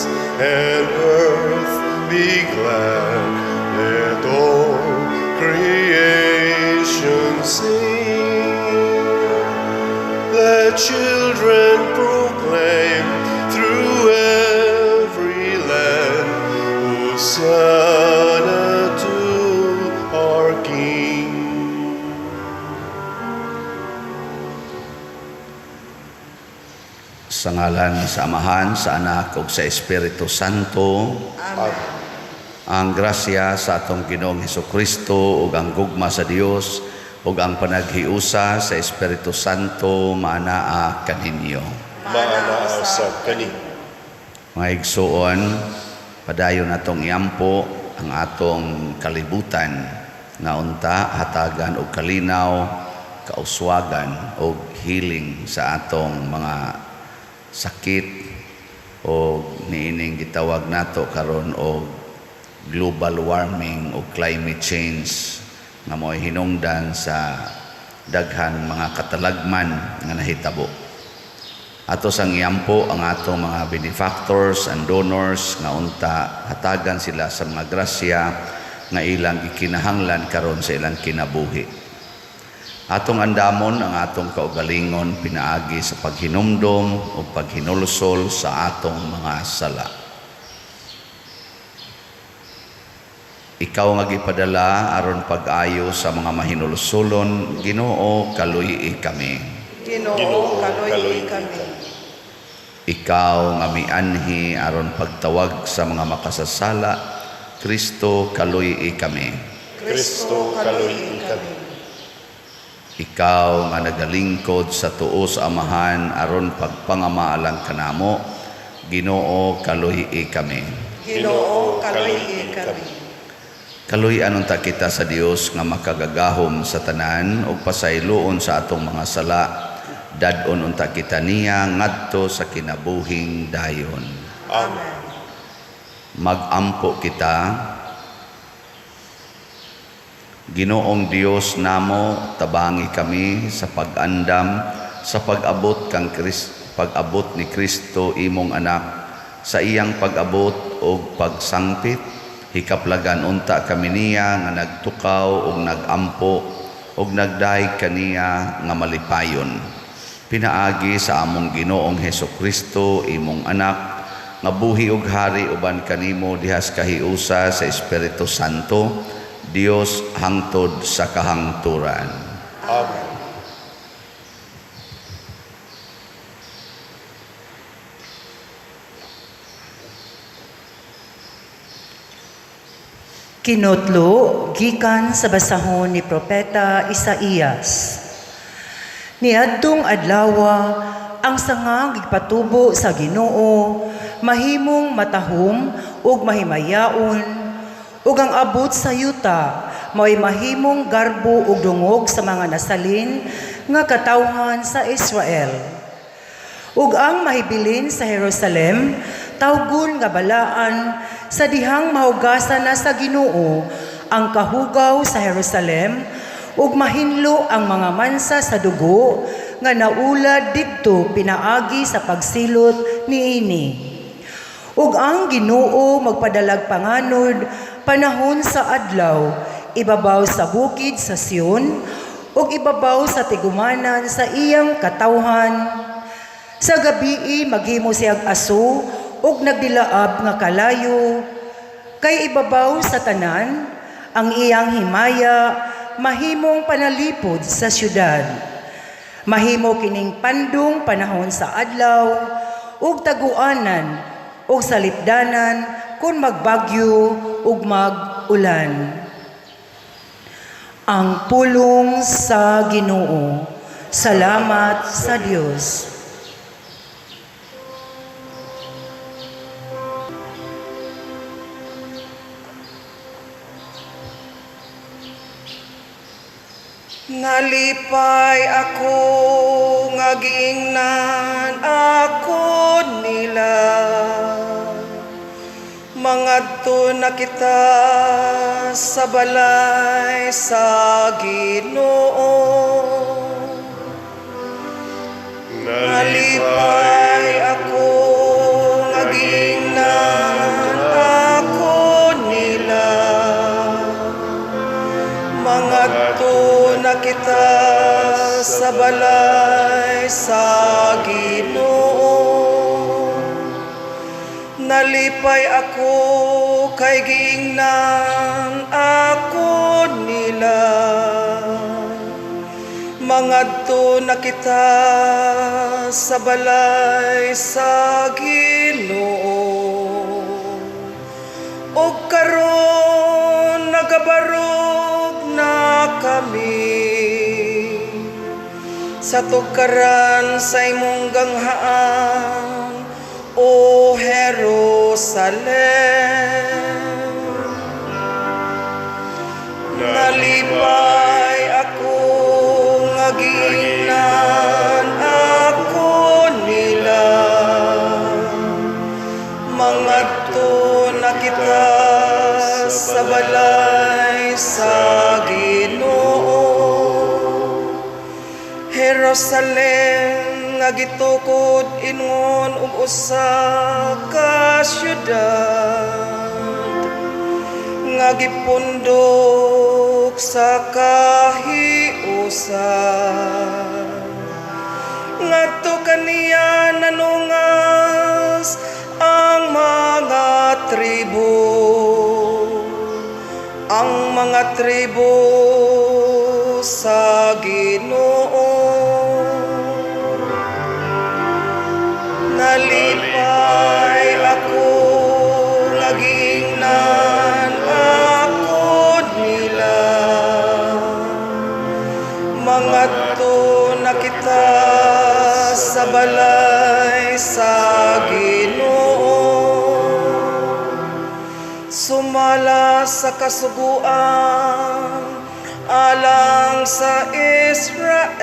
Heavens and earth be glad. Let all creation sing. Let children proclaim through every land, Hosanna to our King. Sa ngalan sa Amahan, sa Anak ug sa Espiritu Santo. Amen. Ang grasya sa atong Ginoong Hesukristo ug ang gugma sa Dios ug ang panaghiusa sa Espiritu Santo maanaa kaninyo. Maanaa sab kani. Mga igsuon, padayon natong iampo ang atong kalibutan nga unta hatagan og kalinaw, kauswagan og healing sa atong mga sakit o niining gitawag nato karon og global warming o climate change nga mo'y hinungdan sa daghan mga katalagman nga nahitabo. Ato sang iampo ang atong mga benefactors and donors nga unta hatagan sila sa mga grasya nga ilang gikinahanglan karon sa ilang kinabuhi. Atong andamon ang atong kaugalingon pinaagi sa paghinumdom o paghinulsol sa atong mga sala. Ikaw nga gipadala aron pag-ayo sa mga mahinulsolon, Ginoo, kaluy-i kami. Ginoo, kaluy-i kami. Ikaw nga mianhi aron pagtawag sa mga makasasala, Kristo, kaluy-i kami. Kristo, kaluy-i kami. Ikaw nga nagalingkod sa tuo sa Amahan aron pagpangamaalang kanamo, Ginoo, kaluy-i kami. Ginoo, kaluy-i kami. Kaluy-an unta kita sa Dios nga makagagahom sa tanan ug pasayloon sa atong mga sala. Dad-on unta kita niya ngadto sa kinabuhing dayon. Amen. Magampo kita. Ginoong Dios namo, tabangi kami sa pag-andam sa pag-abot kang pag-abot ni Kristo imong anak, sa iyang pag-abot og pagsangpit. Hikaplagan unta kami niya nga nagtukaw og nagampo og nagdayeg kaniya nga malipayon. Pinaagi sa among Ginoong Hesukristo imong anak nga buhi og hari uban kanimo dihas kahiusa sa Espiritu Santo, Dios hangtod sa kahangturan. Amen. Kinutlo gikan sa basahon ni Propeta Isaías. Niadtong adlawa ang sanga gipatubo sa Ginoo mahimong matahom ug mahimayaon, ug ang abot sa yuta mao'y mahimong garbo ug dungog sa mga nasalin nga katawhan sa Israel. Ug ang mahibilin sa Jerusalem tawgon nga balaan sa dihang mahugasan na sa Ginoo ang kahugaw sa Jerusalem, ug mahinlo ang mga mansa sa dugo nga naulad didto pinaagi sa pagsilot niini. Ug ang Ginoo magpadalag panganod panahon sa adlaw ibabaw sa bukid sa Sion ug ibabaw sa tigumanan sa iyang katawhan. Sa gabii maghimo siyag aso ug nagdilaab nga kalayo, kay ibabaw sa tanan ang iyang himaya mahimong panalipod sa syudad. Mahimo kining pandong panahon sa adlaw ug taguanan ug salipdanan kun magbagyo ug mag-ulan. Ang pulong sa Ginoo. Salamat sa Dios. Nalipay ako nga giingnan ako nila. Mangadto na kita sa balay sa Ginoo. Nalipay ako nga giingnan sa balay sa Ginoo. Nalipay ako kay giingnan ako nila. Mangadto na kita sa balay sa Ginoo. Og karon nagabarog na kami sa tukaran sa imong ganghaan, O Jerusalem. Nalipay ako nga giingnan ako nila. Mangadto na kita sa balay sa Ginoo. Jerusalem nga gitukod ingon og usa ka syudad nga gipundok sa kahiusan. Ngadto kaniya nanungas ang mga tribo, ang mga tribo sa Ginoo. Nalipay ako nga giingnan ako nila. Mangadto na kita sa balay sa Ginoo. Sumala sa kasuguan alang sa Israel,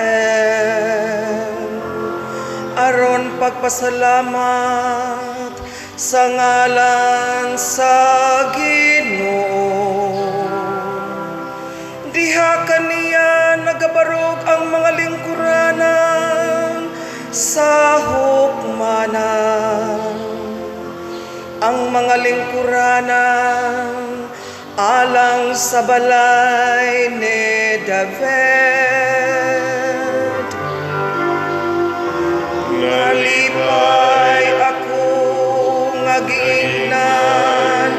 aron pagpasalamat sa ngalan sa Ginoo. Diha kaniya nagabarog ang mga lingkuranan sa hukmanan, ang mga lingkuranan alang sa balay ni David. Nalipay ako nga giingnan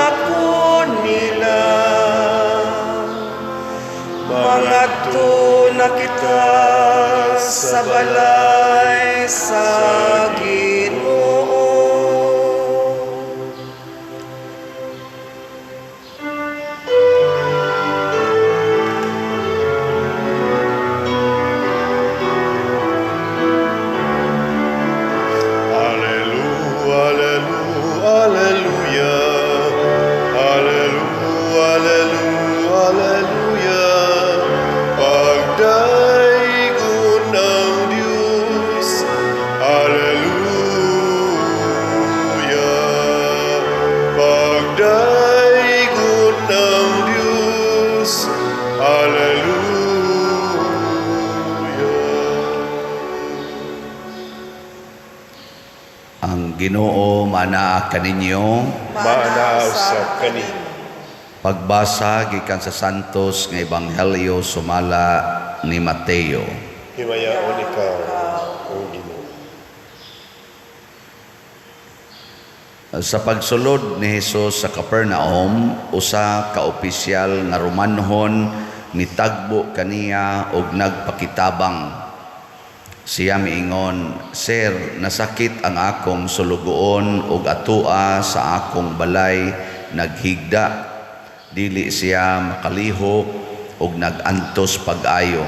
ako nila. Mangadto na kita sa balay sa Ginoo. Alleluia, alleluia, alleluia. Alleluia, alleluia, alleluia. Pagdaygon ang Diyos. Alleluia. Pagdaygon ang Diyos. Alleluia. Ang Ginoo manaa kaninyo. Maanaa usab kanimo. Pagbasa gikan sa Santos nga Ebanghelyo sumala ni Mateo. Himayaon ikaw, O Ginoo. Sa pagsulod ni Hesus sa Capernaum, usa ka opisyal nga Romanhon mitagbo kaniya og nagpakitabang. Siya miingon, "Sir, nasakit ang akong sulugoon og atoa sa akong balay naghigda. Dili siya makalihok og nagantos pag-ayo."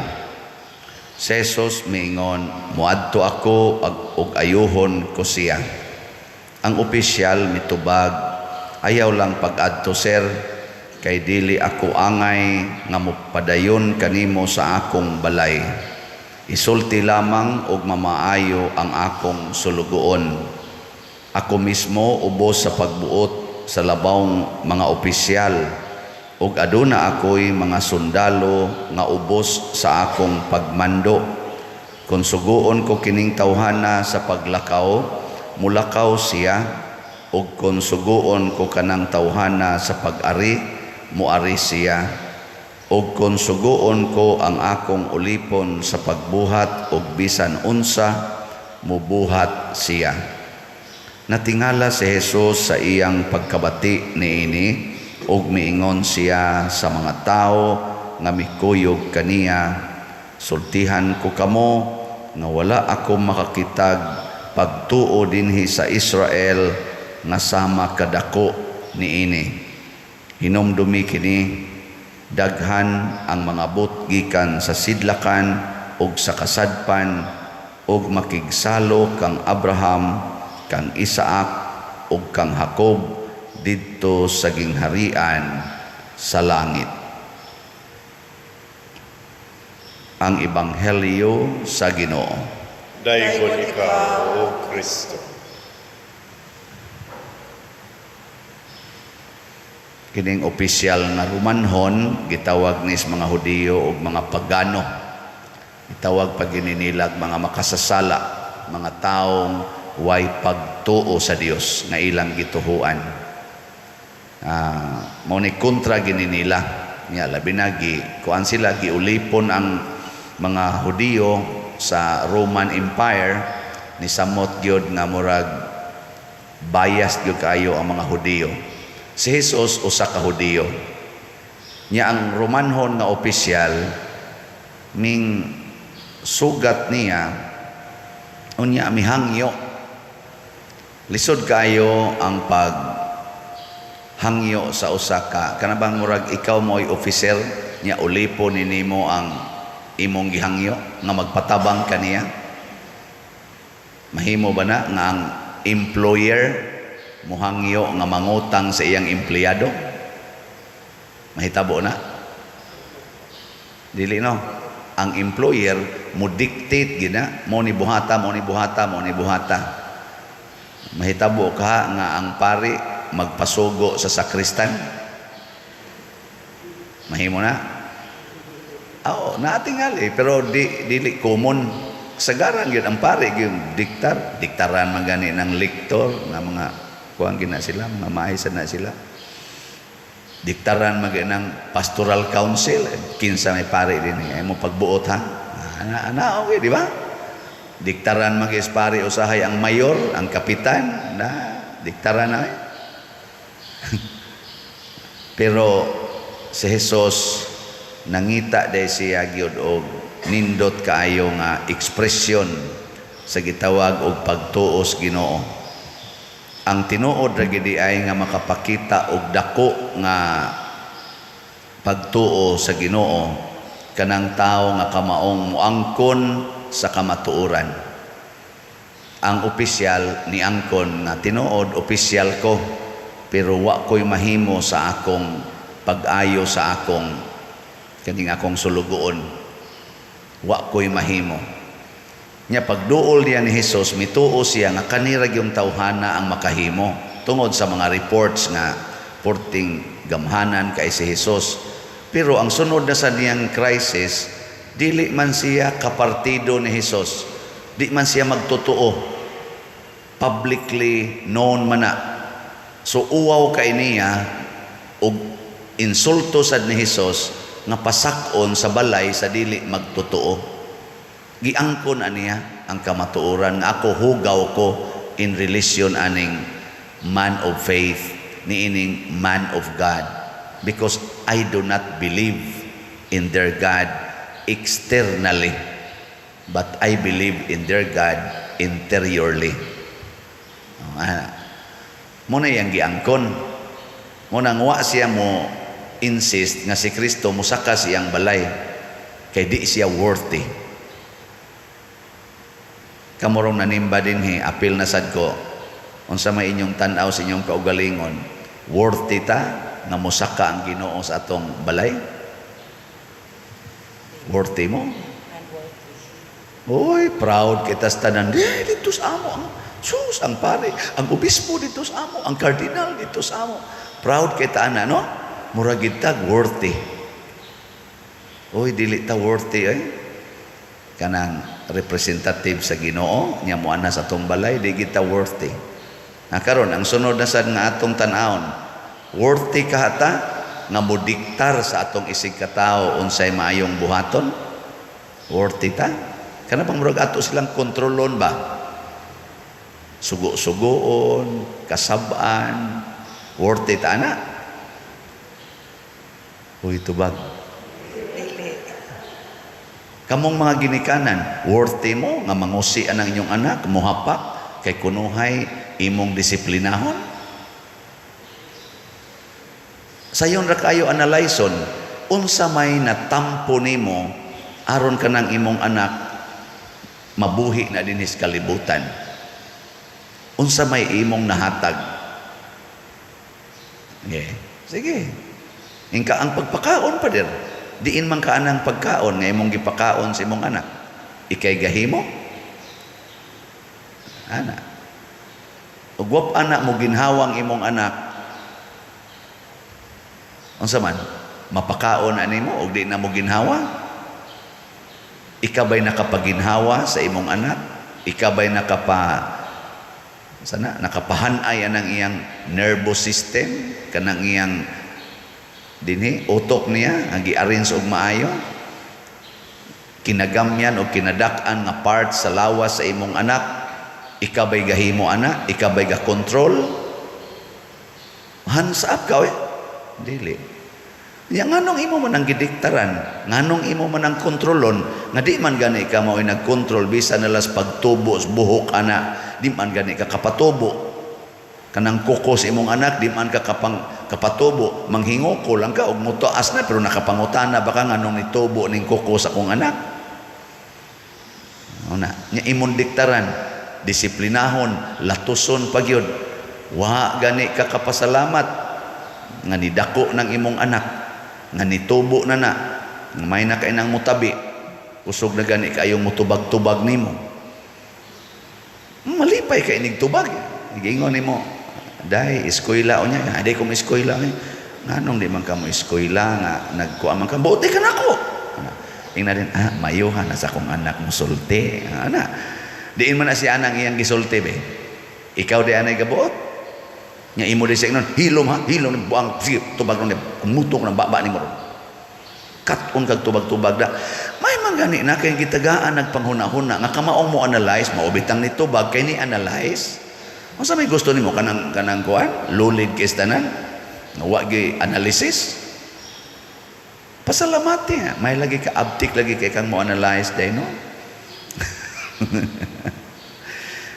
Si Jesus miingon, "Moadto ako og ayuhon ko siya." Ang opisyal mitubag, "Ayaw lang pag-adto, sir, kay dili ako angay nga mopadayon kanimo sa akong balay. Isulti lamang og mamaayo ang akong sulugoon. Ako mismo ubos sa pagbuot sa labawng mga opisyal, ug aduna ako'y mga sundalo nga ubos sa akong pagmando. Kung suguon ko kining tawhana sa paglakaw, mulakaw siya, ug kung suguon ko kanang tawhana sa pag-ari, muari siya. Ug kon suguon ko ang akong ulipon sa pagbuhat og bisan unsa, mubuhat siya." Natingala si Jesus sa iyang pagkabati niini ug miingon siya sa mga tawo nga mikuyog kaniya, "Sultihan ko kamo nga wala ako makakitag pagtuo dinhi sa Israel nga sama kadako niini. Hinumdumi kini, daghan ang mga but gikan sa sidlakan ug sa kasadpan ug makigsalo kang Abraham, kang Isaac ug kang Jacob didto sa gingharian sa langit." Ang Ebanghelyo sa Ginoo. Daygon ikaw, O Kristo. Kining opisyal nga Romanhon gitawag ni sa mga Hudiyo ug mga pagano. Gitawag pa gini nila mga makasasala, mga taong way pagtuo sa Dios nga ilang gituhuan. Mao ni kontra gini nila. Nya labi na gi kuan sila, giulipon ang mga Hudiyo sa Roman Empire, ni samot gyud nga murag biased gyud kaayo ang mga Hudiyo. Si Jesus usa ka Hudiyo. Nya ang Romanhon nga opisyal ming sugat niya, unya mihangyo. Lisod kaayo ang paghangyo sa usa ka kana bang murag ikaw mo'y officer nya ulipon ni nimo ang imong gihangyo nga magpatabang kaniya. Mahimo ba na nga ang employer muhangyo nga mangutang sa iyang empleyado? Mahitabo na? Dili, no? Ang employer mo dictate gina, mo ni buhata, mo ni buhata, mo ni buhata. Mahitabo ka nga ang pari magpasugo sa sakristan? Mahimo na? Oo, naatingali, pero dili common. Sagaran gyud ang pari gyud diktar, diktaran man gani ng lektor nga mga kuan gina sila, mga maayos na sila. Diktaran man gani ng pastoral council, kinsa may pari dinhi, ay mo pagbuot ha. Ana, ana, okay, di ba? Diktaran man gyud pari usahay ang mayor, ang kapitan, na diktaran na. Pero si Jesus nangita day siya gyud og nindot kaayo nga ekspresyon sa gitawag og pagtuos Ginoo. Ang tinuod ra gid ay nga makapakita og dako nga pagtuo sa Ginoo kanang tawo nga kamaong moangkon sa kamatuoran. Ang opisyal niangkon nga tinuod opisyal ko, pero wa ko'y mahimo sa akong pag-ayo sa akong kaning akong sulugoon. Wa ko'y mahimo. Nya pagduol niya ni Jesus, mituo siya nga kanira gyung tawhana ang makahimo tungod sa mga reports nga porting gamhanan kay si Jesus. Pero ang sunod na sa niyang crisis, dili man siya kapartido ni Jesus. Di man siya magtotoo. Publicly known man na. So uwaw kay niya og insulto sad ni Jesus nga pasak-on sa balay sa dili magtotoo. Giangkon aniya ang kamatuoran nga ako hugaw ko in relation aning man of faith niining man of God, because I do not believe in their God externally, but I believe in their God interiorly. Muna yang giangkon. Muna nga wa siya mo insist nga si Kristo musaka siyang balay kay di siya worthy. Kamurong nanimba dinhi, apil na sad ko unsa may inyong tan-aw sa inyong kaugalingon, worthy ta nga mosaka ang Ginoo sa atong balay? Worthy mo? Uy, proud kita sa tanan. Di, dito sa amo ang sus, ang pare, ang obispo dito sa amo, ang kardinal dito sa amo. Proud kita ana, no? Murag gid worthy. Uy, dili ta worthy ay. Kanang representative sa Ginoo nya moana sa atong balay, di kita worthy. Na karon ang sunod na sad nga atong tan-awon, worthy ka hata nga modiktar sa atong isig katawo unsay maayong buhaton? Worthy ta? Kana bang murag ato silang kontrolon ba? Sugo-sugoon, kasab-an, worthy ta ana? Uy, tubag. Dili. Kamong mga ginikanan, worthy mo nga mangusi ang inyong anak, muhapak, kay kunuhay imong disiplinahon? Sayon ra kayo analyson, unsa may natampo nimo aron kanang imong anak mabuhi na dinhis kalibutan? Unsa may imong nahatag? Okay. Sige. Ingka ang pagpakaon pa dir. Diin man ka anang pagkaon nga imong gipakaon sa imong anak. Ikay gahimo? Ana. Ug wap anak mo ginhawang imong anak. Unsa man? Mapakaon ani mo og di na mo ginhawa? Ikaw ba'y nakapaginhawa sa imong anak? Ikaw ba'y sana nakapahanay anang iyang nervous system, kanang iyang dinhi utok niya ang gi-arrange og maayo, kinagamyan o kinadak-an nga part sa lawas sa imong anak? Ikaw ba'y gahimo ana? Ikaw ba'y ga-control? Hands up ka, eh? Dili. Ya, nganong imo man ang gidiktaran, nganong imo man ang kontrolon, nga di man gani ka mao'y nagkontrol bisan nalas pagtubo sa buhok ana, di man gani ka kapatubo. Kanang kuko sa imong anak, di man ka kapatubo, manghingoko lang ka og mutuas na, pero nakapangutana ba ka nganong nitubo ning kuko sa akong anak? Una, nya imong diktaran, disiplinahon, latuson pagyud. Wa gani ka kapasalamat nga nidako ng imong anak, nga nitubo na na, nga may na kay nang mutabi, kusog na gani kayong mutubag-tubag nimo. Malipay kay inig tubag. Giingon nimo, "Day, eskwela o niya." "Day ko mo eskwela." "Nganong di man ka mo eskwela nga nagkuha man ka? Buti ka nako." Ingna din, "Mayuhan na sa akong anak musulti." Ana. Diin man na siya anang iyang gisulti be. Ikaw di anay gabuot. Nya imo di siya ingnon, "Hilom ha, hilom buang, sige, tubag ron, kumutok ng baba nimo ron." Kat-on kag tubag-tubag da. May man gani na kay gitagaan nagpanghuna-huna nga kamaong mo analyze, maubitang ni tubag kay ni analyze. Unsa may gusto nimo kanang kuan? Lulid kay tanan? Nga wa gi analysis. Pasalamati ha. May lagi ka abtik lagi kay kang mo analyze day no.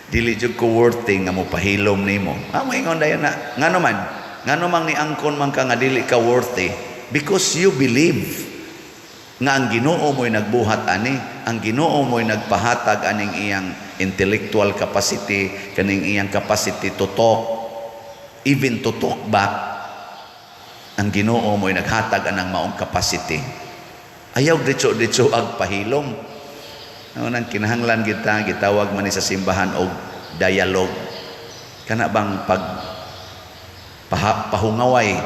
Dili jud ko worthy nga mopahilom nimo. Moingon dayon na. Ngano man? Ngano mang niangkon man ka nga dili ka worthy? Because you believe nga ang Ginoo mo'y nagbuhat ani, ang Ginoo mo'y nagpahatag aning iyang intellectual capacity, kaning iyang capacity to talk, even to talk back. Ang Ginoo mo'y naghatag anang maong capacity. Ayaw ditso-ditso ag pahilom. Ano nang kinahanglan kita, gitawag man ni sa simbahan og dialogue. Kana bang pag pahungaway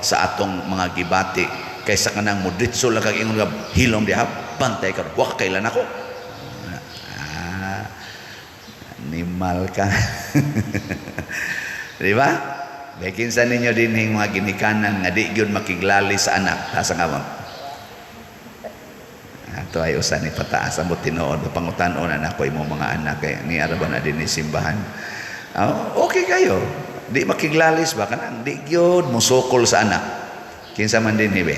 sa atong mga gibati kaysa kanang moditso lang kag ingon nga hilom diha, bantay ka, wa kailan ako. Animal ka. Di ba? Bekinsa ninyo dinhing mga ginikanan nga di gyud makiglali sa anak. Asa nga ba? Ato ay usa ni pataas ang tinuod pangutan-on na nako imong mga anak kay ni ara ba na dinhi simbahan. Okay kayo. Di makiglalis ba kanang di gyud mosukol sa anak. Kinsa man dinhi be?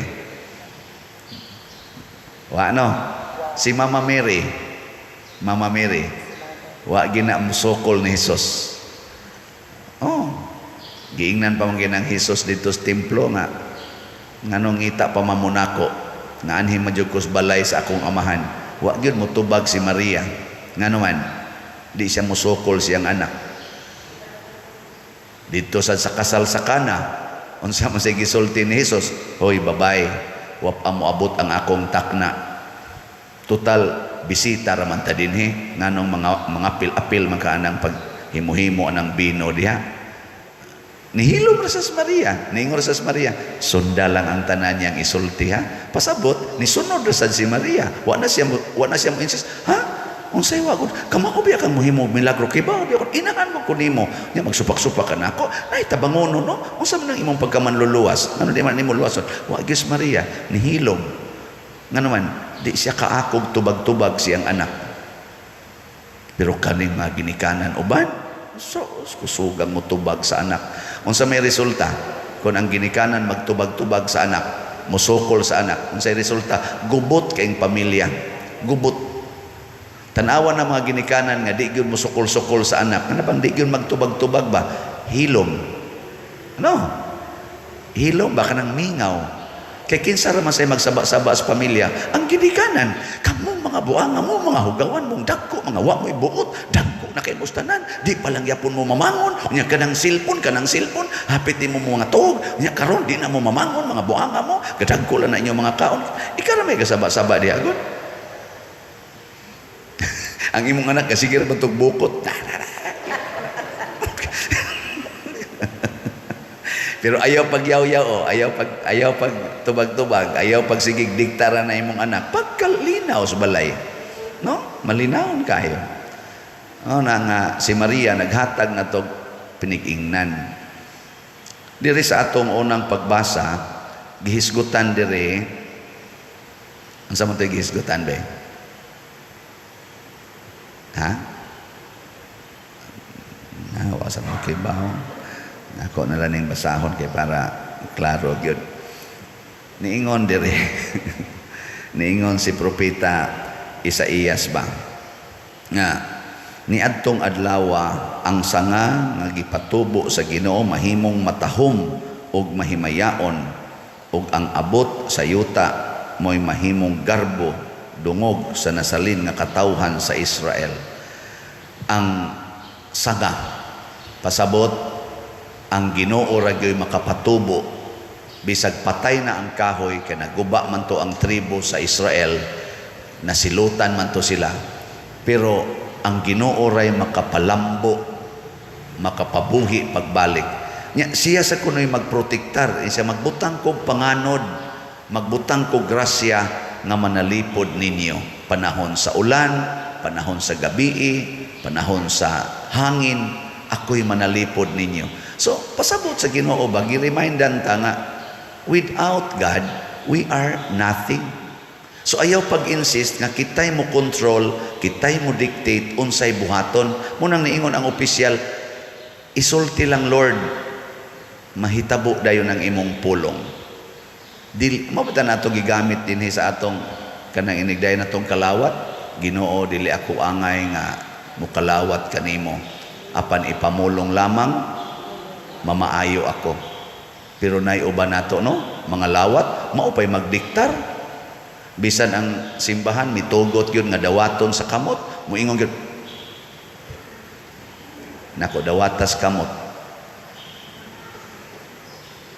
Wa no. Si Mama Mary. Mama Mary. Wa gina mosukol ni Jesus. Oh. Giingnan pa man ginang Jesus dito sa templo nga nganong ngita pa mamunako nga anhi man jud ko sa balay sa akong amahan. Wa gyud motubag si Maria. Ngano man di siya mosukol siyang anak. Dito sa kasal sa Kana, unsa man say gisulti ni Jesus? "Hoy babay, wa pa moabot ang akong takna. Total bisita ra man ta dinhi, nganong mga apil-apil man ka anang paghimuhimo anang bino diha." Nihilom ra sa Maria, niingon ra sa Maria, "Sunda lang ang tanan niyang isulti ha." Pasabot, nisunod ra sad si Maria. Wa na siya mo insist, ha? Unsay wa gud? Kamao biya kang mohimo og milagro kay ba biya kon inahan mo ko nimo. Nya magsupak-supak ka nako. Nay tabangono no. Unsa man ang imong pagkamanluluwas? Ngano di man nimo luwason? Wa gyud Maria nihilom. Ngano man di siya kaakog tubag-tubag siyang anak. Pero kaning mga ginikanan uban, so kusugang mo tubag sa anak. Unsa may resulta? Kung ang ginikanan magtubag-tubag sa anak, musukol sa anak, unsay resulta? Gubot kayong pamilya. Gubot. Tanawa na mga ginikanan nga di gyud musukol-sukol sa anak. Ano bang di gyud magtubag-tubag ba? Hilom. Ano? Hilom ba kanang mingaw? Kay kinsa ra man say magsaba-saba sa pamilya? Ang ginikanan. Kamo mga buanga mo, mga hugawan mong dagko, mga wa mo'y buot, dagko na kay mustanan. Di pa lang yapon mo mamangon, nya kanang silpon, hapit di mo mga tuog, nya karon di na mo mamangon, mga buanga mo, gadagko lang na inyong mga kaon. Ikaw ra may gasaba-saba diha gud. Ang imong anak kasi gira bantog bukot. Pero ayaw pagyaw-yaw, oh, ayaw pag tubag-tubag, ayaw pag sigig diktara na imong anak. Pagkalinaw sa balay. No? Malinawon kayo. Oh, na nga si Maria naghatag na tog pinigingnan. Diri sa atong unang pagbasa, gihisgutan diri. Unsa man to'y gihisgutan be? Ha? Na, wa sa mga kibaw. Ako na lang ning basahon kay para klaro gyud. Niingon diri. Niingon si propeta Isaías ba nga niadtong adlawa ang sanga nga gipatubo sa Ginoo mahimong matahom ug mahimayaon ug ang abot sa yuta mo'y mahimong garbo dungog sa nasalin nga katawhan sa Israel. Ang sanga pasabot ang Ginoo ra gyoy makapatubo bisag patay na ang kahoy kay naguba man to ang tribo sa Israel, nasilutan man to sila, pero ang Ginoo ray makapalambo, makapabuhi pagbalik. Nya siya sa kunoy magprotektar, siya magbutang kog panganod, magbutang kog grasya nga manalipod ninyo panahon sa ulan, panahon sa gabii, panahon sa hangin, ako'y manalipod ninyo. So, pasabot sa Ginoo ba, gi-remindan ta nga, without God, we are nothing. So, ayaw pag-insist nga kitay mo control, kitay mo dictate, unsay buhaton. Munang niingon ang opisyal, isulti lang Lord, mahitabo dayon ang imong pulong. Dili, mao ba ta nato gigamit dinhi sa atong kanang inigday natong kalawat? Ginoo, dili ako angay nga mukalawat kanimo. Apan ipamulong lamang, mamaayo ako. Pero nay uban nato no, mga lawat, mao pay magdiktar. Bisan ang simbahan mitugot gyud nga dawaton sa kamot, moingon gyud nako dawatas kamot.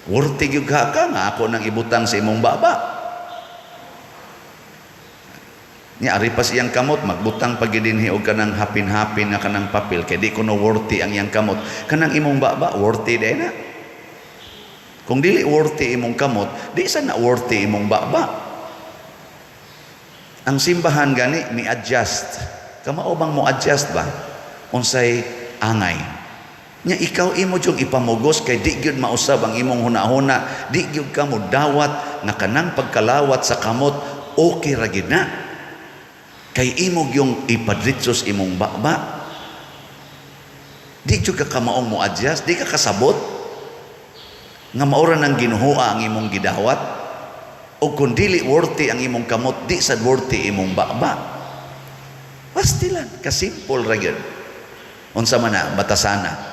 Worthy gyud ka nga ako nang ibutang sa imong baba. Nya ari pa siyang kamot, magbutang pag dinhi og kanang hapin-hapin nga kanang papel kay di kuno worthy ang iyang kamot. Kanang imong baba worthy day na. Kung dili worthy imong kamot, di sa na worthy imong baba. Ang simbahan gani mi-adjust. Kamao bang mo-adjust ba? Unsay angay. Nya ikaw imo jung ipamugos kay di gyud mausab ang imong hunahuna, di gyud ka mo dawat nga kanang pagkalawat sa kamot okay ra gyud na. Kay imo gyung ipadritsos imong baba. Di jud ka kamaong mo adjust, di ka kasabot nga maura nang ginuhua ang imong gidawat. O kung dili worthy ang imong kamot, di sad worthy imong baba. Pastilan, kasimple ra gyud. Unsa man na batasana.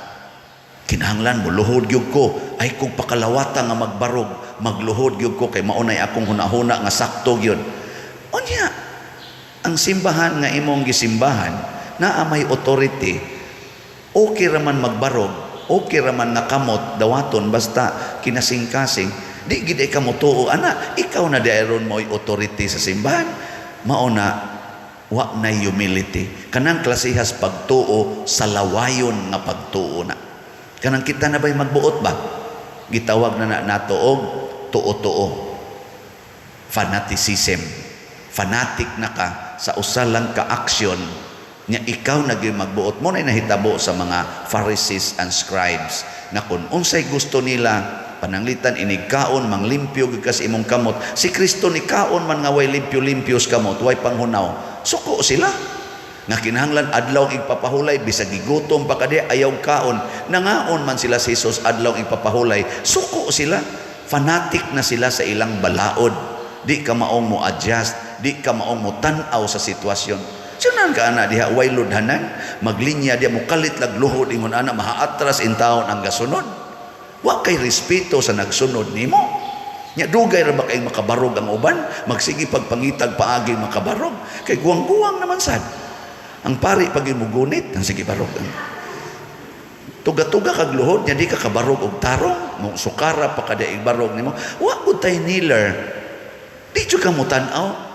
Kinahanglan mo luhod gyud ko, ay kung pakalawata nga magbarog, magluhod gyud ko kay maunay akong hunahuna nga sakto gyud. Unya, ang simbahan nga imong gisimbahan naa may authority. Okay ra man magbarog, okay ra man nga kamot dawaton basta kinasingkasing. Di gid ka motuo ana, ikaw na dairon mo'y authority sa simbahan. Mao na wa na humility. Kanang klasehas pagtuo sa lawayon nga pagtuo na. Kanang kita na ba'y magbuot ba? Gitawag na nato og tuo-tuo. Fanaticism. Fanatic na ka sa usa lang ka aksyon Nya ikaw na gyud magbuot mo na nahitabo sa mga Pharisees and scribes na kung unsay gusto nila, pananglitan inigkaon manglimpyo gyud ka sa imong kamot. Si Kristo ni kaon man nga way limpyo-limpyo sa kamot, way panghunaw. Suko sila. Nga kinahanglan adlaw igpapahulay, bisag gigutom pa kadi ayaw kaon. Nangaon man sila si Jesus adlaw igpapahulay. Suko sila. Fanatic na sila sa ilang balaod. Di ka maong mo adjust, di ka maong mo tan-aw sa sitwasyon. Sunan ka ana diha way ludhanan, maglinya diha mo kalit lag luhod ingon ana, mahaatras intawon ang gasunod. Wa kay respeto sa nagsunod nimo. Nya dugay ra ba kay makabarog ang uban, magsige pagpangitag paagi makabarog kay guwang-guwang naman sad. Ang pari pag imugunit, ang sige barog. Tuga-tuga kag luhod nya di ka kabarog og tarong, mo sukara pa kada ibarog nimo. Wa gud tay kneeler. Di jud ka mo tan-aw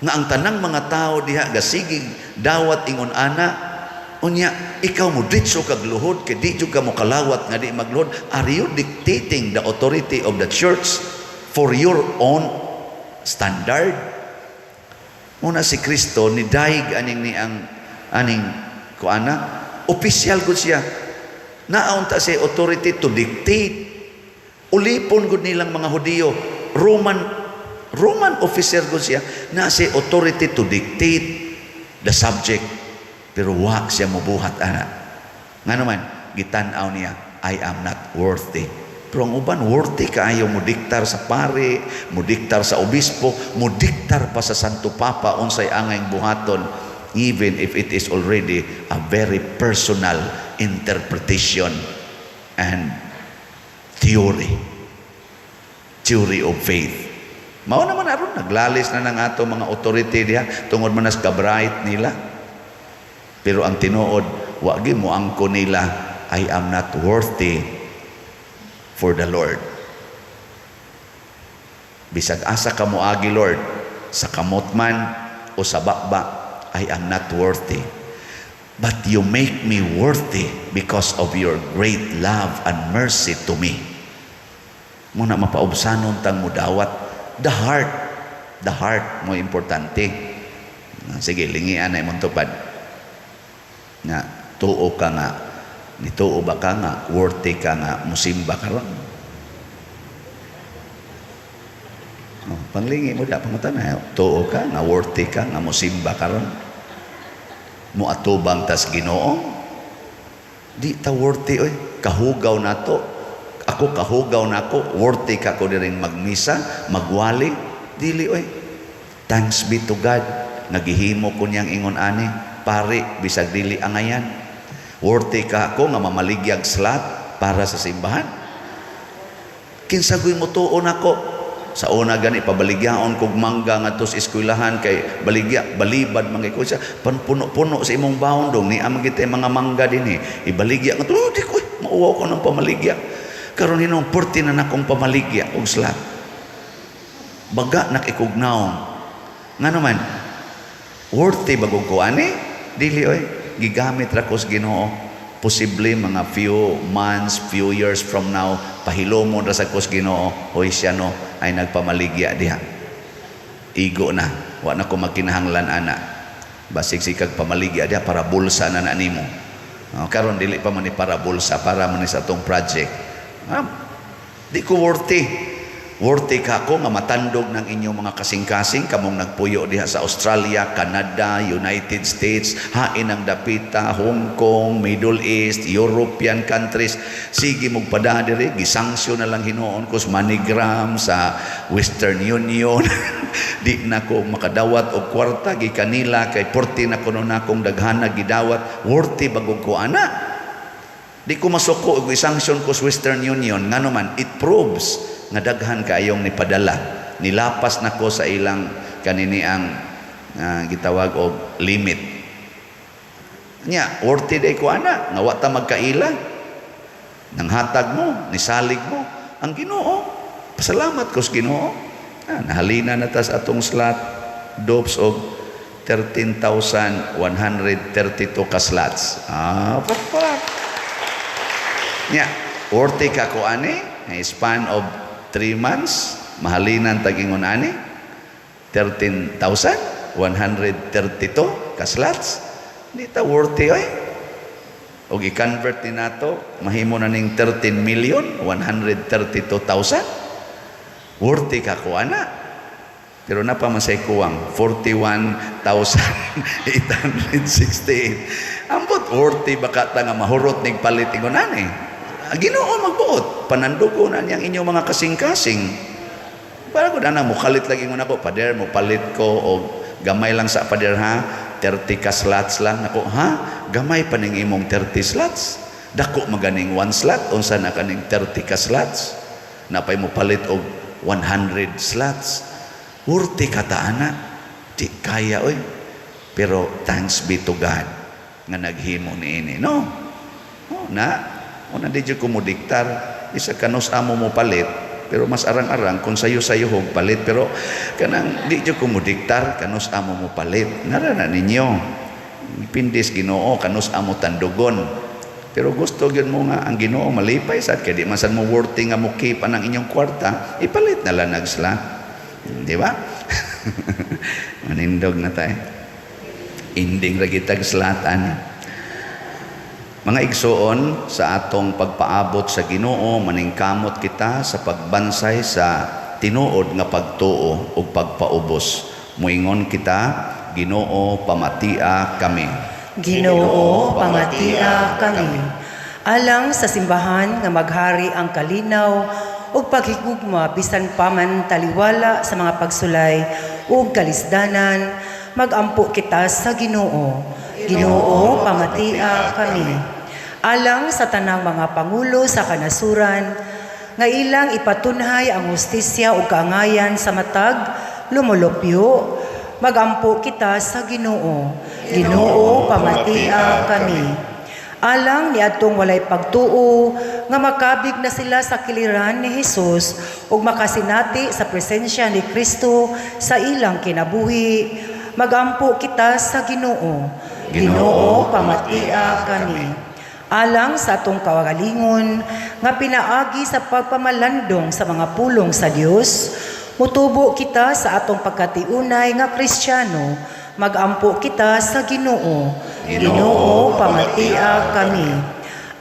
nga ang tanang mga tao diha gasigig dawat ingon ana, unya ikaw mo ditso kag luhod kay di jud ka mo kalawat nga di magluhod. Are you dictating the authority of the church for your own standard? Muna si Kristo ni daig aning ni ang aning kuana, opisyal gud siya, naunta siya authority to dictate. Ulipon gud nilang mga Hudiyo, Roman officer gud siya, na siya authority to dictate the subject, pero wa siya mobuhat ana. Ngano man gitan-aw niya, "I am not worthy." Pero ang uban worthy kaayo mo diktar sa pare, mo diktar sa obispo, mo diktar pa sa Santo Papa unsay angay buhaton, even if it is already a very personal interpretation and theory of faith. Mao naman aron naglalis na ng ato mga authority diha tungod man nas kabright nila. Pero ang tinuod, wa gyud mo angko nila, "I am not worthy for the Lord. Bisag asa ka moagi, Lord, sa kamot man o sa baba, I am not worthy. But you make me worthy because of your great love and mercy to me." Muna mapaubsanon tang mudawat. The heart mo importante. Sige, lingian na imong tupad. Nga, tuo ka nga, nituo ba ka nga, worthy ka nga, musimba karon? Oh, panglingi mo da, pangutana, tuo ka nga, worthy ka nga, musimba karon? Muatubang tas Ginoo? Di ta worthy, oy. Kahugaw na to. Ako kahugaw na ako, worthy ka ko diring magmisa, magwali? Dili, oy. Thanks be to God. Nagihimo ko niyang ingon ani, pare, bisag dili angayan. Worthy ka ako nga mamaligyag slot para sa simbahan? Kinsa goy mo tuon ako? Sa una gani pabaligyaon kog mangga ngadto sa eskwelahan kay baligya balibad man kay ko siya panpuno-puno sa imong baon dong ni amang kita mga mangga dinhi ibaligya ngadto. Oh, di ko eh, mauwaw ko ng pamaligya. Karon hinong purti na nakong pamaligya og slot. Baga nakikugnaw. Ngano man worthy bagong ko ani? Dili oy. Gigamit ra ko sa Ginoo. Posible mga few months, few years from now, pahilomon ra sa ko sa Ginoo, hoy, siya no ay nagpamaligya diha. Igo na, wa na ko magkinahanglan ana. Basig sikag pamaligya diha para bulsa na na nimo. Oh, karon dili pa man ni para bulsa, para man ni sa atong project. Ah, di ko worthy. Worthy ka ako nga matandog ng inyong mga kasing-kasing kamong nagpuyo diha sa Australia, Canada, United States, hain ang dapita, Hong Kong, Middle East, European countries. Sige mong pada diri, gisanksyon na lang hinuon ko sa MoneyGram, sa Western Union. Di na ko makadawat og kwarta gikan nila kay porti na kuno na akong daghana gidawat. Worthy bagong ko ana? Di ko masuko og isanksyon ko sa Western Union. Ngano man it proves nga daghan kaayong nipadala. Nilapas na ko sa ilang kanini ang gitawag og limit. Nya, worthy day ko ana nga wa ta magkaila? Nanghatag mo, nisalig mo ang Ginoo. Pasalamat ko sa Ginoo. Ah, nahalina na ta sa atong slot dopes og 13,132 ka slots. Ah, pakpak. Nya, worthy ka ko ani? A span of 3 months, mahalinan tagingon ani 13,132 ka slots. Di ta worthy oy. Og i-convert ni nato, mahimo na ning 13,132,000. Worthy ka ko ana. Pero napa man say kuwang 41,868. Ambot worthy baka ta nga mahurot nig palit ingon ani. Ginoo magbuot, panandugo na niyang inyong mga kasing-kasing. Para ko na mukalit lagi ingon ako, "Pader, mo palit ko og gamay lang sa pader ha, 30 ka slots lang." Nako, "Ha? Gamay pa ning imong 30 slots? Dako maganing one slot, unsa na kaning 30 ka slots? Napay mo palit og 100 slots." Worthy ka ta ana? Di kaya oy. Pero thanks be to God nga naghimo niini, no? Oh, na una di jud ko mo diktar isa kanus amo mo palit, pero mas arang-arang kung sayo-sayo hog palit, pero kanang di jud ko mo diktar kanus amo mo palit. Nara na ninyo, pindis Ginoo kanus amo tandugon, pero gusto gyud mo nga ang Ginoo malipay sad kay di man sad mo worthy nga mo keep ang inyong kwarta, ipalit na lang nagsla, di ba? Manindog na tayo, ending ra gitag slatan. Mga igsoon, sa atong pagpaabot sa Ginoo, maningkamot kita sa pagbansay sa tinuod nga pagtuo ug pagpaubos. Muingon kita, Ginoo, pamatia kami. Ginoo, pamatia kami. Alang sa simbahan nga maghari ang kalinaw ug paghigugma bisan pa man taliwala sa mga pagsulay ug kalisdanan, magampo kita sa Ginoo. Ginoo, pamatia kami. Alang sa tanang mga pangulo sa kanasuran nga ilang ipatunhay ang hustisya ug kaangayan sa matag lumulupyo, magampo kita sa Ginoo. Ginoo, pamatia kami. Alang niadtong walay pagtuo nga makabig na sila sa kiliran ni Hesus ug makasinati sa presensya ni Kristo sa ilang kinabuhi, magampo kita sa Ginoo. Ginoo, pamatia kami. Alang sa atong kawagalingon nga pinaagi sa pagpamalandong sa mga pulong sa Dios, mutubo kita sa atong pagkatiunay nga Kristiyano, magampo kita sa Ginoo. Ginoo, pamatia kami.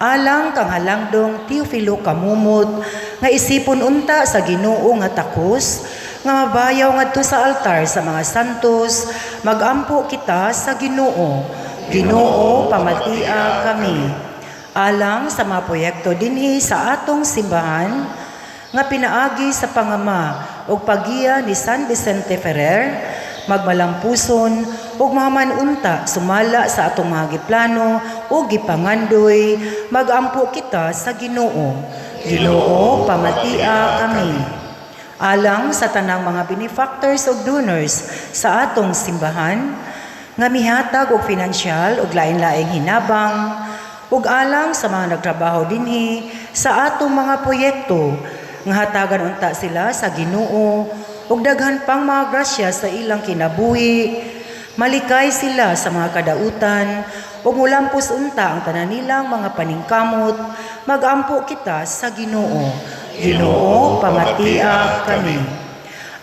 Alang kang halangdong Teofilo Camomot nga isipon unta sa Ginoo nga takos nga mabayaw ngadto sa altar sa mga santos, magampo kita sa Ginoo. Ginoo, pamatia kami. Alang sa mga proyekto dinhi sa atong simbahan nga pinaagi sa pangama ug paggiya ni San Vicente Ferrer, magmalampuson ug mahuman unta sumala sa atong mga giplano ug gipangandoy, magampo kita sa Ginoo. Ginoo, pamatia kami. Alang sa tanang mga benefactors ug donors sa atong simbahan nga mihatag og finansyal ug lain-laing hinabang ug alang sa mga nagtrabaho dinhi sa atong mga proyekto nga hatagan unta sila sa Ginoo ug daghan pang mga grasya sa ilang kinabuhi, malikay sila sa mga kadautan ug mulampos unta ang tanan nilang mga paningkamot, magampo kita sa Ginoo. Ginoo, pamatia kami.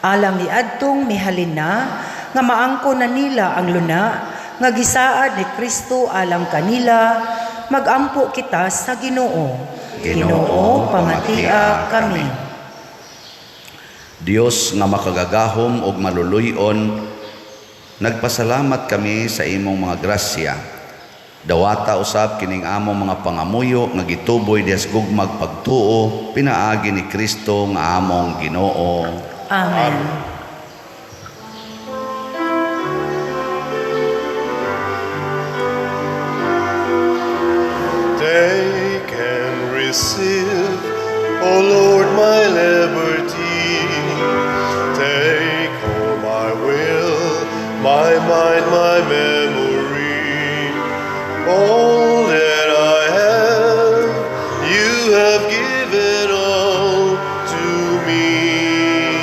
Alang ni adtong mihalin na nga maangko na nila ang luna nga gisaad ni Kristo alang kanila, magampo kita sa Ginoo. Ginoo, pamatia kami. Dios nga makagagahom ug maluluy-on, nagpasalamat kami sa imong mga grasya. Dawata usab kining among mga pangamuyo nga gituboy diha sa gugmag pagtuo pinaagi ni Kristo nga among Ginoo. Amen. Take and receive, O Lord, my liberty. Take all my will, my mind, my memory. All that I have, you have given all to me.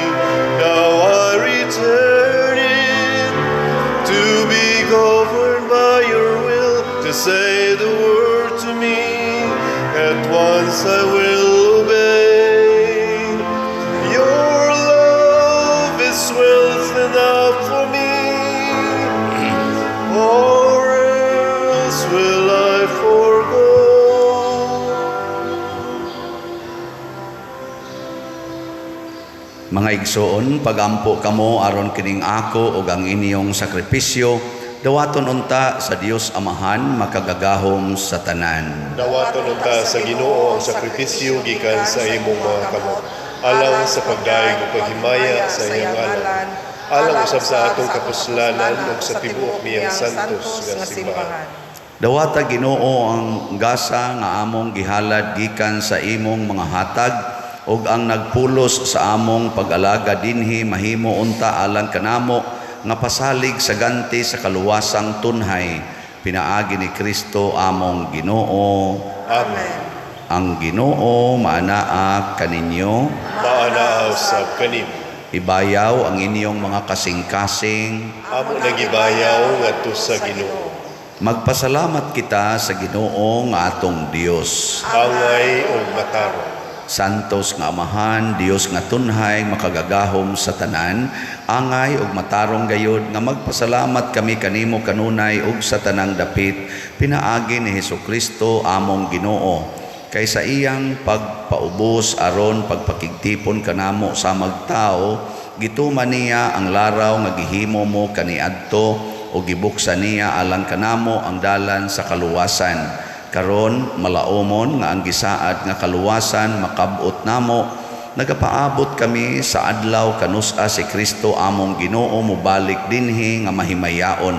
Now I return it to be governed by your will, to say the word to me. At once I will obey. Your love is wealth enough for me. Mga igsoon, pagampo kamo aron kining ako ug ang inyong sakripisyo dawaton unta sa Dios Amahan makagagahom sa tanan. Dawaton unta sa Ginoo ang sakripisyo gikan sa imong mga kamot, alang sa pagdayeg ug paghimaya sa iyang ngalan, alang usab sa atong kapuslanan ug sa tibuok niyang santos nga simbahan. Dawata, Ginoo, ang gasa nga among gihalad gikan sa imong mga hatag ug ang nagpulos sa among pag-alaga dinhi mahimo unta alang kanamo nga pasalig sa ganti sa kaluwasang tunhay, pinaagi ni Kristo among Ginoo. Amen. Ang Ginoo maanaa kaninyo. Maanaa usab kanimo. Ibayaw ang inyong mga kasing-kasing. Amo nagibayaw ngadto sa Ginoo. Magpasalamat kita sa Ginoo nga atong Dios. Angay ug matarong. Santos nga Amahan, Dios nga tunhay, makagagahom sa tanan, angay ug matarong gayod nga magpasalamat kami kanimo kanunay ug sa tanang dapit, pinaagi ni Hesukristo among Ginoo. Kay sa iyang pagpaubos aron pagpakigtipon kanamo sa magtao, gituman niya ang laraw nga gihimo mo kaniadto ug gibuksan niya alang kanamo ang dalan sa kaluwasan. Karon malaomon nga ang gisaad nga kaluwasan makab-ot namo, nagapaabot kami sa adlaw kanus-a si Kristo among Ginoo mobalik dinhi nga mahimayaon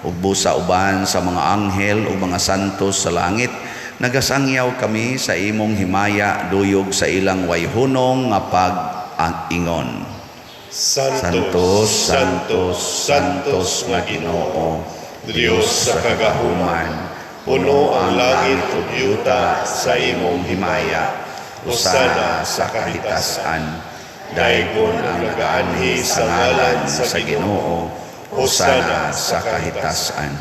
ug busa uban sa mga anghel ug mga santos sa langit. Nagasangyaw kami sa imong himaya duyog sa ilang wayhunong nga pag-ingon. Santos, Santos, Santos nga Ginoo, Dios sa kagahuman, puno ang langit ug yuta sa imong himaya. Hosana sa kahitasan. Daygon ang nagaanhi sa ngalan sa Ginoo. Hosana sa kahitasan.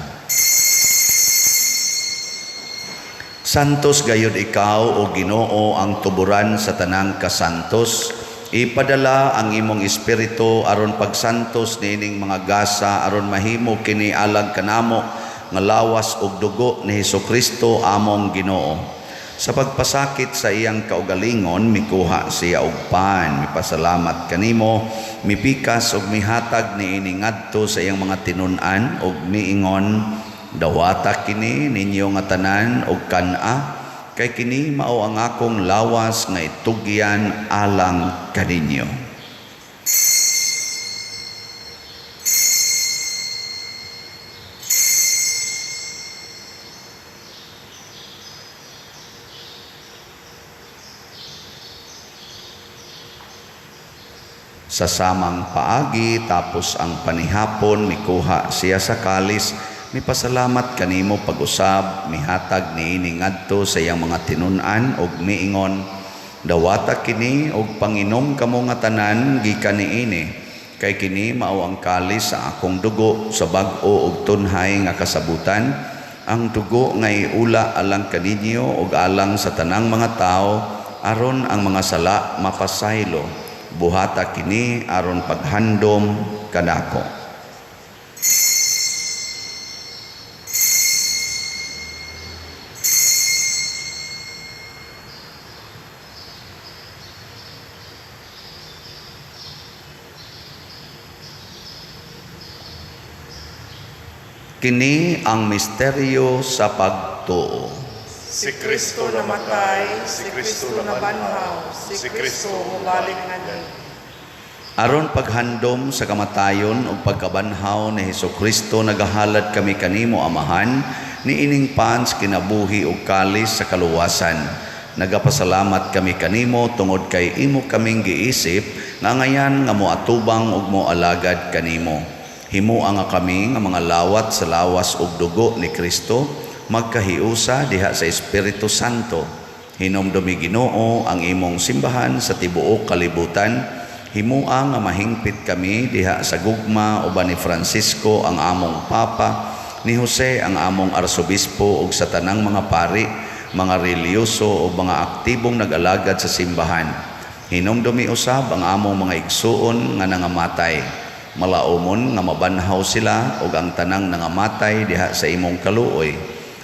Santos gayud ikaw, o Ginoo, ang tuburan sa tanang kasantos. Ipadala ang imong espiritu aron pagsantos niining mga gasa aron mahimo kini alang kanamo nga lawas ug dugo ni Hesukristo among Ginoo. Sa pagpasakit sa iyang kaugalingon, mikuha siya og pan, mipasalamat kanimo, mipikas ug mihatag niini ngadto sa iyang mga tinun-an ug miingon: "Dawata kini ninyo nga tanan og kan-a, kay kini mao ang akong lawas nga itugyan alang kaninyo." Sa samang paagi, tapos ang panihapon, mikuha siya sa kalis, mipasalamat kanimo pag-usab, mihatag niini ngadto sa iyang mga tinun-an ug miingon: "Dawata kini og panginom kamo nga tanan gikan niini, kay kini mao ang kalis sa akong dugo sa bag-o ug tunhay nga kasabutan, ang dugo nga iula alang kaninyo ug alang sa tanang mga tawo aron ang mga sala mapasaylo. Buhata kini aron paghandom kanako." Kini ang misteryo sa pagtuo. Si Kristo namatay, si Kristo nabanhaw, si Kristo mobalik nganhi. Aron paghandom sa kamatayon ug pagkabanhaw ni Hesukristo, nagahalad kami kanimo, Amahan, niining pans kinabuhi ug kalis sa kaluwasan. Nagapasalamat kami kanimo tungod kay imo kaming giisip nga ngayan nga moatubang ug moalagad kanimo. Himoa nga kami nga mga lawat sa lawas ug dugo ni Kristo magkahiusa diha sa Espiritu Santo. Hinumdumi, Ginoo, ang imong simbahan sa tibuok kalibutan. Himoa nga mahingpit kami diha sa gugma uban ni Francisco ang among Papa, ni Jose ang among Arsobispo ug sa tanang mga pari, mga relihiyoso ug mga aktibong nag-alagad sa simbahan. Hinumdumi usab ang among mga igsuon nga nangamatay. Malaumon nga mabanhaw sila ug ang tanang nangamatay diha sa imong kaluoy.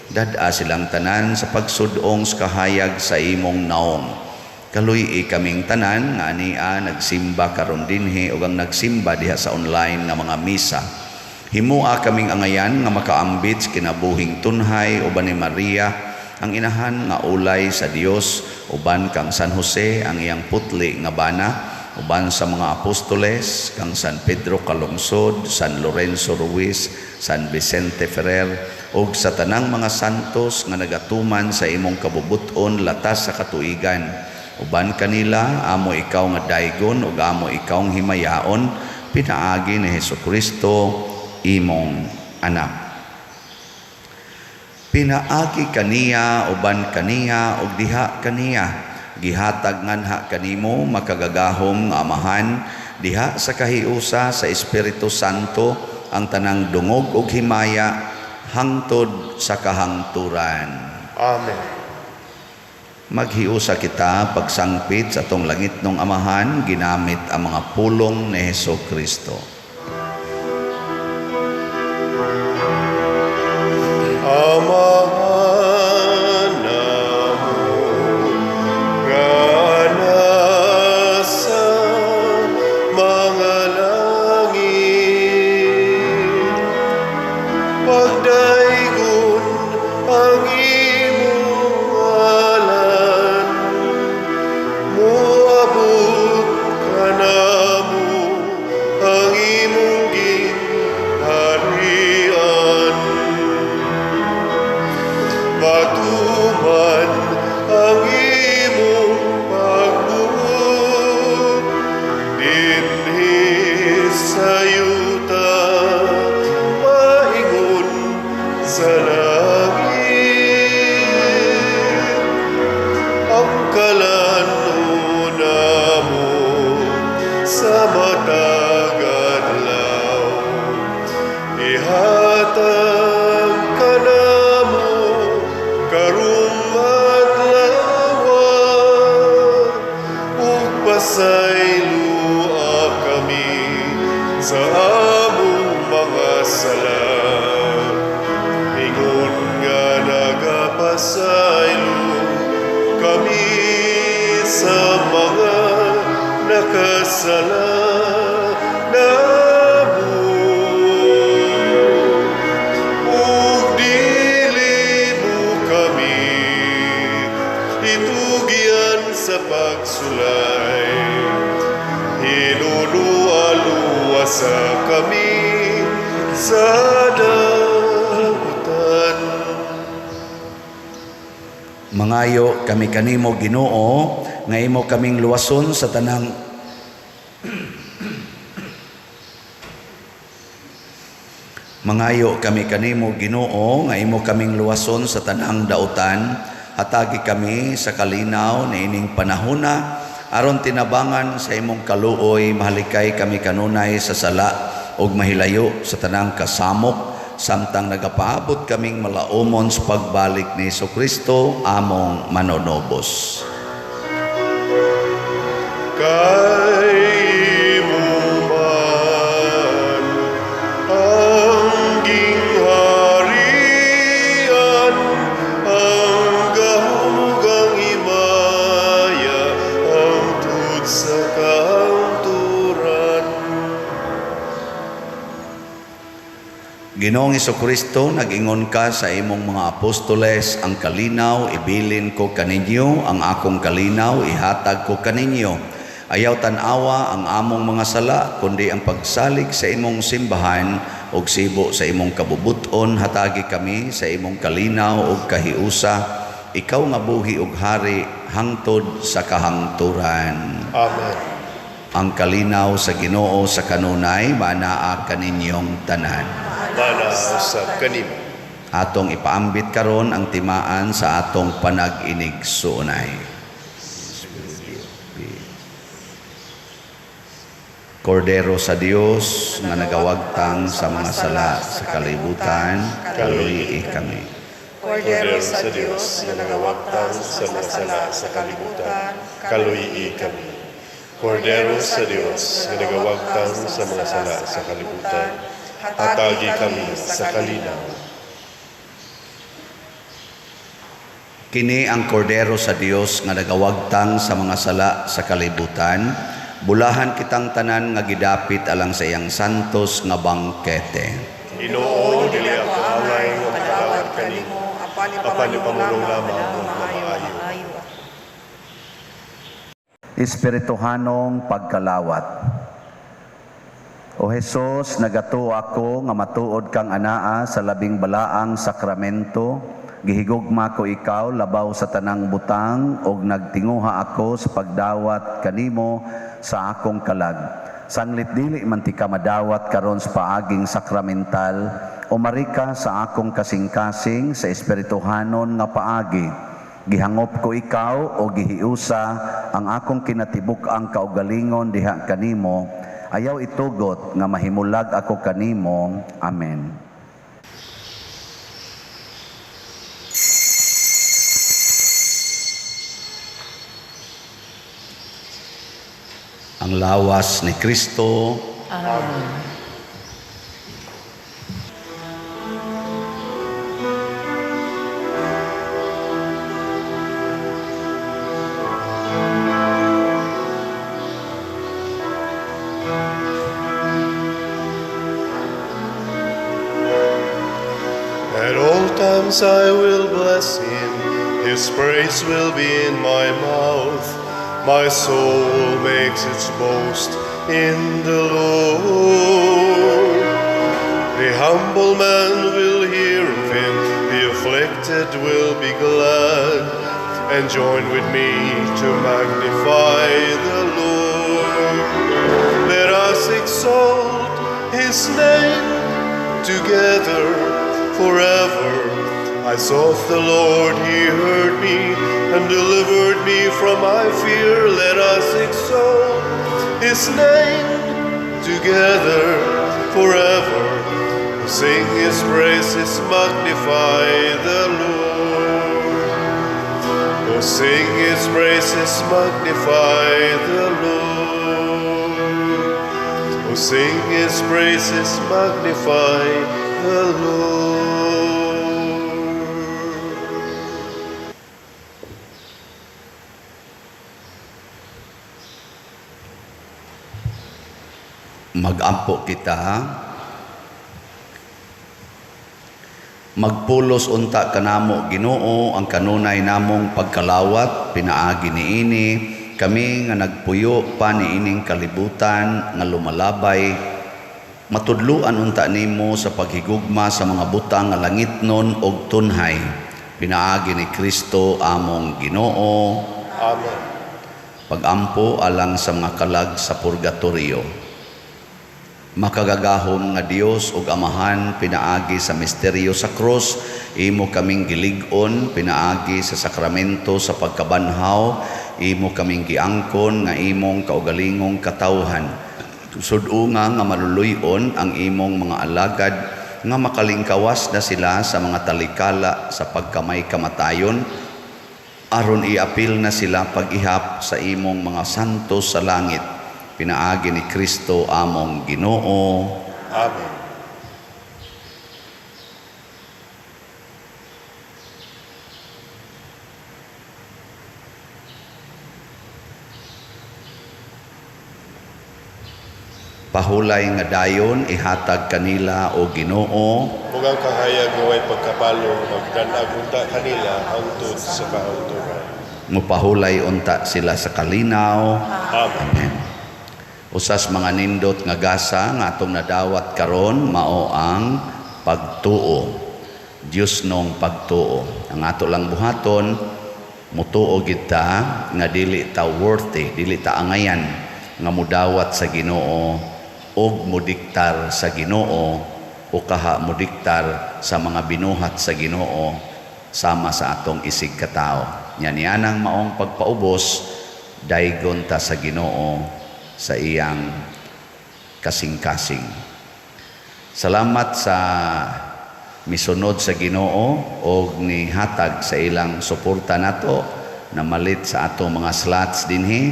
Dad-a silang tanan sa pagsudong sa kahayag sa imong naong. Kaluy-i kaming tanan nga ania nagsimba karon dinhi ug ang nagsimba diha sa online nga mga misa. Himua kaming angayan nga makaambit sa kinabuhing tunhay uban ni Maria ang inahan nga ulay sa Dios, uban kang San Jose ang iyang putli nga bana, uban sa mga apostoles kang San Pedro Calungsod, San Lorenzo Ruiz, San Vicente Ferrer ug sa tanang mga santos nga nagatuman sa imong kabubut-on latas sa katuigan. Uban kanila amo ikaw nga daygon ug amo ikaw nga himayaon pinaagi ni Hesukristo imong anak. Pinaagi kaniya, uban kaniya ug diha kaniya, gihatag nganha kanimo makagagahom nga Amahan diha sa kahiusa sa Espiritu Santo ang tanang dungog ug himaya hangtod sa kahangturan. Amen. Maghiusa kita pagsangpit sa atong langitnong Amahan ginamit ang mga pulong ni Hesukristo. Amahan namo nga nasa mga langit, pagdaygon ang imong ngalan, moabot kanamo ang imong gingharian. Matuman ang imong pagbuot dinhi sa yuta maingon sa langit. Ang kalan-on namo sa matag adlaw ihatag kanamo karong adlaw, ug pasayloa kami sa among mga sala, ingon nga nagapasaylo kami sa mga nakasala namo. Ug dili mo kami itugyan sa pagsulay, hinunua-luwasa kami sa dautan. Mangayo kami kanimo, Ginoo, nga imo kaming luwason sa tanang Mangayo kami kanimo, Ginoo, nga imo kaming luwason sa tanang dautan. Hatagi kami sa kalinaw niining panahona aron tinabangan sa imong kaluoy mahalikay kami kanunay sa sala ug mahilayo sa tanang kasamok samtang nagapaabot kaming malaumon sa pagbalik ni Hesukristo among manonobos. Kay imo man ang gingharian, ang gahom ug ang himaya, hangtod sa kahangturan. Ginoong Hesukristo, nag-ingon ka sa imong mga apostoles, ang kalinaw ibilin ko kaninyo, ang akong kalinaw ihatag ko kaninyo. Ayaw tan-awa ang among mga sala, kundi ang pagsalig sa imong simbahan ug sibo sa imong kabubuton, hatagi kami sa imong kalinaw ug kahiusa. Ikaw nga buhi ug hari hangtod sa kahangturan. Amen. Ang kalinaw sa Ginoo sa kanunay manaa kaninyong tanan. Mana usab kanimo. Atong ipaambit karon ang timaan sa atong panag-inig-suunay. Kordero sa Dios nga nagawagtang sa mga sala sa kalibutan, kaluy-i kami. Kordero sa Dios nga nagawagtang sa mga sala sa kalibutan, kaluy-i kami. Kordero sa Dios nga nagawagtang sa mga sala sa kalibutan, hatagi kami sa kalinaw. Kini ang kordero sa Dios nga nagawagtang sa mga sala sa kalibutan. Bulahan kitang tanan nga gidapit alang sa iyang santos nga bangkete. Ginoo, dili ako angay nga makadawat kanimo, apan apan ipamulong lamang ako nga nga maayo. maayo. Maayo ako. Espirituhanong pagkalawat. O Hesus, nagatuo ako nga matuod kang anaa sa labing balaang sakramento. Gihigugma ko ikaw labaw sa tanang butang ug nagtinguha ako sa pagdawat kanimo sa akong kalag. Sanglit dili man ti ka madawat karon sa paaging sakramental, umari ka sa akong kasing-kasing sa espirituhanon nga paagi. Gihangop ko ikaw o gihiusa ang akong kinatibuk-ang kaugalingon diha kanimo. Ayaw itugot nga mahimulag ako kanimo. Amen. Ang lawas ni Kristo. Amen. At all times I will bless him, his praise will be in my mouth. My soul makes its boast in the Lord. The humble man will hear of him, the afflicted will be glad, and join with me to magnify the Lord. Let us exalt his name together forever. I sought the Lord, he heard me and delivered me from my fear. Let us exalt his name together forever. Sing his praises, magnify the Lord. Oh, sing his praises, magnify the Lord. Oh, sing his praises, magnify the Lord. Magampo kita. Magpulos unta kanamo Ginoo ang kanunay namong pagkalawat pinaagi niini kami nga nagpuyo pa niining kalibutan nga lumalabay, matudluan unta nimo sa paghigugma sa mga butang nga langitnon og tunhay pinaagi ni Kristo among Ginoo. Amen. Pagampo alang sa mga kalag sa purgatorio. Makagagahom nga Dios ug Amahan, pinaagi sa misteryo sa krus imo kaming gilig-on, pinaagi sa sakramento sa pagkabanhaw imo kaming giangkon nga imong kaugalingong katawhan. Sud-unga nga maluluy-on ang imong mga alagad nga makalingkawas na sila sa mga talikala sa pagkamay kamatayon, aron iapil na sila pag-ihap sa imong mga santos sa langit, pinaagi ni Kristo among Ginoo. Amen. Pahulay nga dayon ihatag kanila o Ginoo. Mugang kahayag nga way pagkapalo magdan-ag unta kanila hangtod sa kahangturan. Mupahulay unta sila sa kalinaw. Amen. Amen. Usas mga nindot nga gasa nga atong nadawat karon mao ang pagtuo. Dios nong pagtuo. Ang ato lang buhaton, mutuo gid ta nga dili ta worthy, dili ta angayan nga mudawat sa Ginoo og mudiktar sa Ginoo o kaha mudiktar sa mga binuhat sa Ginoo sama sa atong isig katao. Nya nianang maong pagpaubos, daygon ta sa Ginoo sa iyang kasing-kasing. Salamat sa misunod sa Ginoo og nihatag sa ilang suporta nato namalit sa atong mga slots dinhi.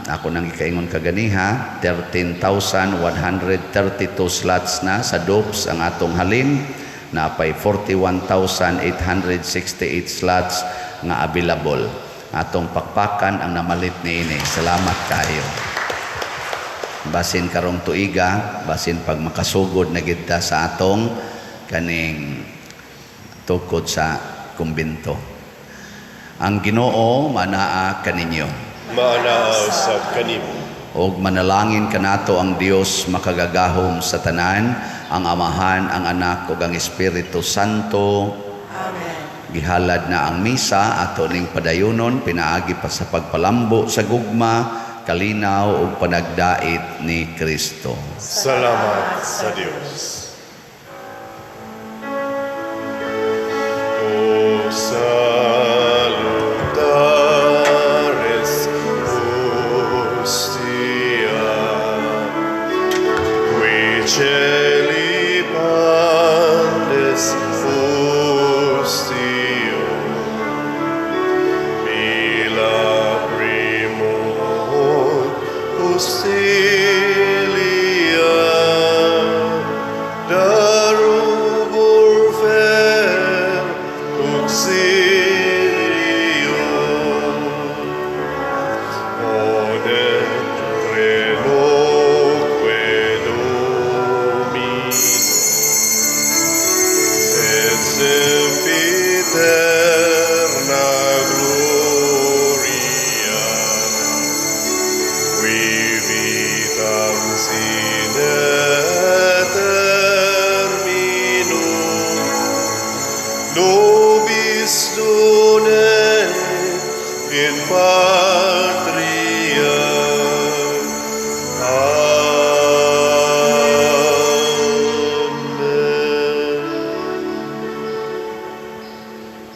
Ako nang gikaingon kaganiha, 13,132 slots na sa DOPS ang atong halin. Napay 41,868 slots nga available. Atong pakpakan ang namalit niini. Salamat kayo. Basin karong tuiga, basin pag makasugod na gid ta sa atong kaning tukod sa kumbento. Ang Ginoo manaa kaninyo. Maanaa usab kanimo. Og manalangin kanato ang Dios makagagahom sa tanan, ang Amahan, ang Anak ug ang Espiritu Santo. Amen. Gihalad na ang misa, ato ning padayunon pinaagi pa sa pagpalambo sa gugma, kalinaw ug panagdait ni Kristo. Salamat sa Dios. O salutares hostia, qui celi pandes hostio, mila primum hostilia, darubur fer auxilio, onem trenoque Domino, sed sempiterna gloria, qui vitam sine termino nobis done in patria.